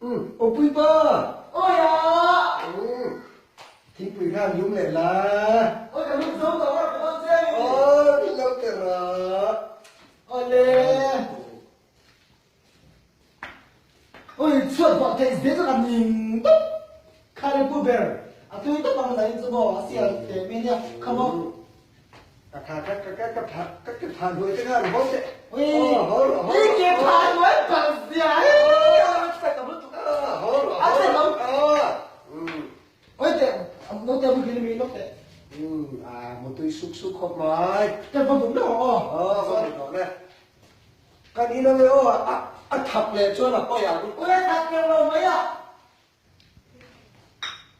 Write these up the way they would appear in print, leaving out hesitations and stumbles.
Awpui pa! Awi a! Thingpui kha an lum leh la. Awi ka lum zo tawh a, ka dawn che a ni. Aw, min lo ti rawh. Awle. Awi chhuat pah theih zel chu ka ning tawp. Kha le pu ber, a tui tawp ang zain chu maw a sial teh mai nia, kha maw. Ka tha ka ka ka ka pha ka ke pha hnuai te kha haw teh. Ui, i ke pha hnuai palh zia hi. Haw rawh haw rawh. Oi teh, naute a muhil mi lawk teh. A mutui suk suk khawp mai. Kan va vum lawk ang aw. Aw, va vum lawk le. Kan in ang e aw, a thap leh chuan a pawi ang. Ui a thap leh lo mai a.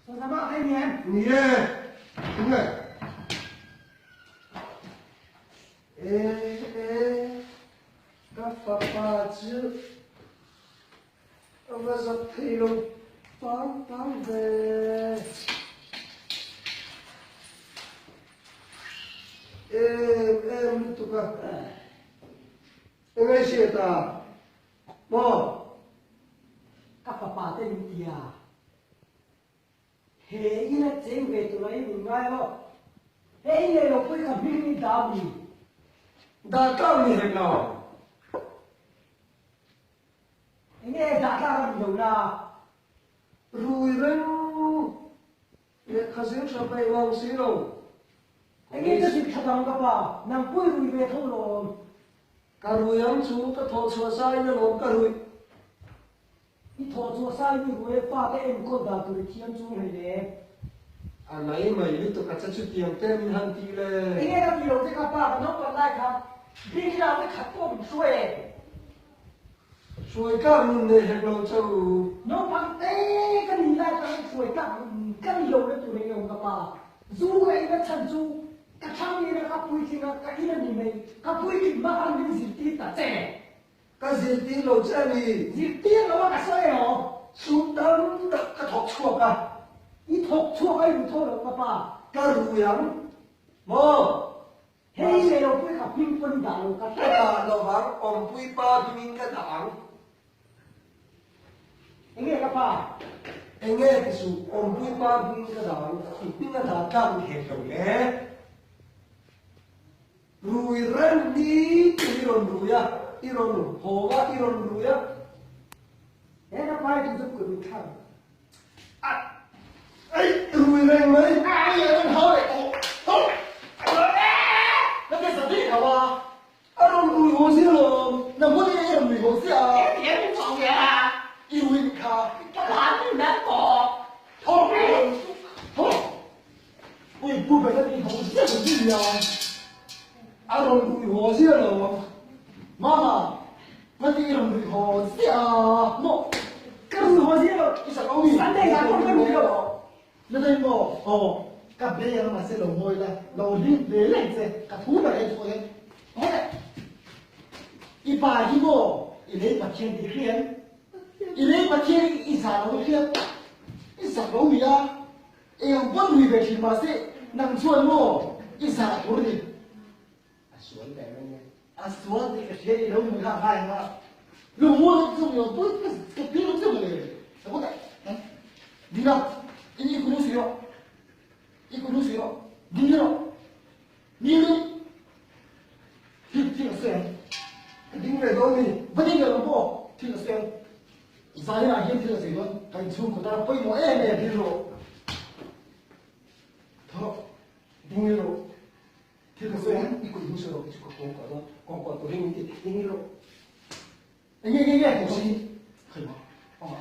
Sawsama a ni em? Ni e, tunge? E e, ka fapa chu a va zak thei lo pang pang ve. Em em lutuk a, engei hriat a? Maw? Ka fapa te min ti a, he ina cheng ve tur aiin min ngai lo. He in leh lo pawh hi ka hming ni dah mi. Dah tlak ni hek lo. Enge dah tlak a ni lo na? Rui reng lehkha zir tha peih ngang si lo. Enge ka zir tha dang ka pa, nang pawh i rui ve tho lawm. Ka rui ang chu ka thawh chhuah sa in alawm ka ruih. I thawh chhuah sa in i rui a fa te enkawl dan tur i thiam chung hlei le. A mai mai lutuk a che chu tiang te min han tih le. Enge ka tih lo che ka pa ka naupang lai khan bik ila te khat pawh min hruai e. Hruai tlak nun nei hek lo che u. Naupang te ka nih lai khan hruai tlak nun ka ni lo na tur eng eng ka pa. Zu ka in a chhan chu ka thlang in a ka puitling a ka in a ni mai. Ka puitling hma khan min zirtir ta che. Ka zirtir lo che a ni. Zirtir lo a ka sawi emaw? Sum tam tak ka thawk chhuak a. I thawk chhuak a i ru tho lo ka pa. Ka rui ang maw? Hei leh lo pui ka hming pawn i dah lo ka Ka dah lo vang, awmpui pa hmingin ka dah ang. Enge ka pa? Enge ti suh, awmpui pa hmingin ka dah ang, i hming a dah tlak ni hek lo le. Rui reng ni tin i rawn rui a, i rawn hawng a, i rawn rui a. He ka pa hi chu chu kut min thlak. Ai rui reng mai. Ai a rawn hau leh tawh tawh. Na te sa bik lo a. A rawn rui haw zia lawm. Na hmun i rawn rui haw zia a. He ti em chawng a. I rui nih kha. Ka lan in nan tawh. Thaw thaw. Ui pu ber na ti haw zia kan ti a. A rawn rui haw zia lawm. Mama. Ka ti rawn rui haw ziah a maw? Ka rui haw ziah lo. I sak lo mi? Sunday zan pawh ka rui lo. Na dei maw? Aw, ka be ang mahse lo ngawi la, lo hlim ve reng che, ka thu ber ei chhuah e. Haw le. I pa hi maw i lei Pathian tih hria em? I lei Pathian hi i zah lo hria? I zak lo mi a? Eng pawn rui ve thin mahse nang chuan maw i zah tur ni? A sual ber a nia. A sual tih ka hria i lo nui kha a ngai ang a. Lungmual ka chu miau pui ka ka pi lo chiang le. Ka bawk e. Ding a. I i kunu si rawh. I kunu si rawh. Ding rawh. Ni ni. Thil thil a sawi ang. Ka ding ve dawn ni. Va ding ve lo pawh thil a sawi ang. Zai ah hian thil a sawi dawn. Kan inchhungkaw tan a pawimawh em em. Ding rawh. Tho rawh. Ding rawh. Thil ka sawi ang, i kut hnu sawi rawh, chu ka kawngka dawn, kawngka tur hi min ti, eng ilo, eng eng eng eng si, khai ma,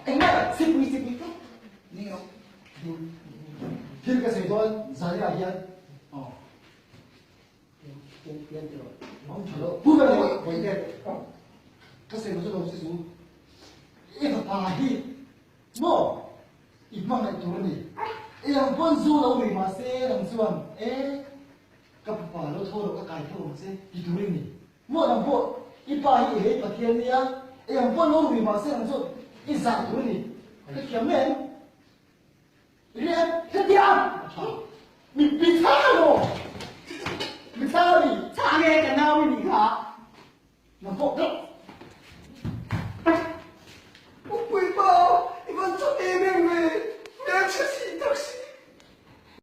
eng nge, sipui sipui tlat, ni ilo, thil ka sawi dawn, zai ah hian, aw, pian pian ti rawh, awm tha lo, pu ber lo, vawi te, ka sawi chu lo si su, i fapa hi, maw, I hmangaih tur a ni. Eng pawn zu lo nei mah se nang chuan e ka fapa lo tho rawh ka kai tho ang che ti tur i ni. Maw nang pawh i pa hi i lei Pathian nia eng pawn lo rui mah se nang chuan i zah tur a ni. Ka thiam em? I ri em? Hetiang! A tha. Mi mi tha maw? Mi tha a ni. Tha nge ka nau i nih kha? Nang pawh.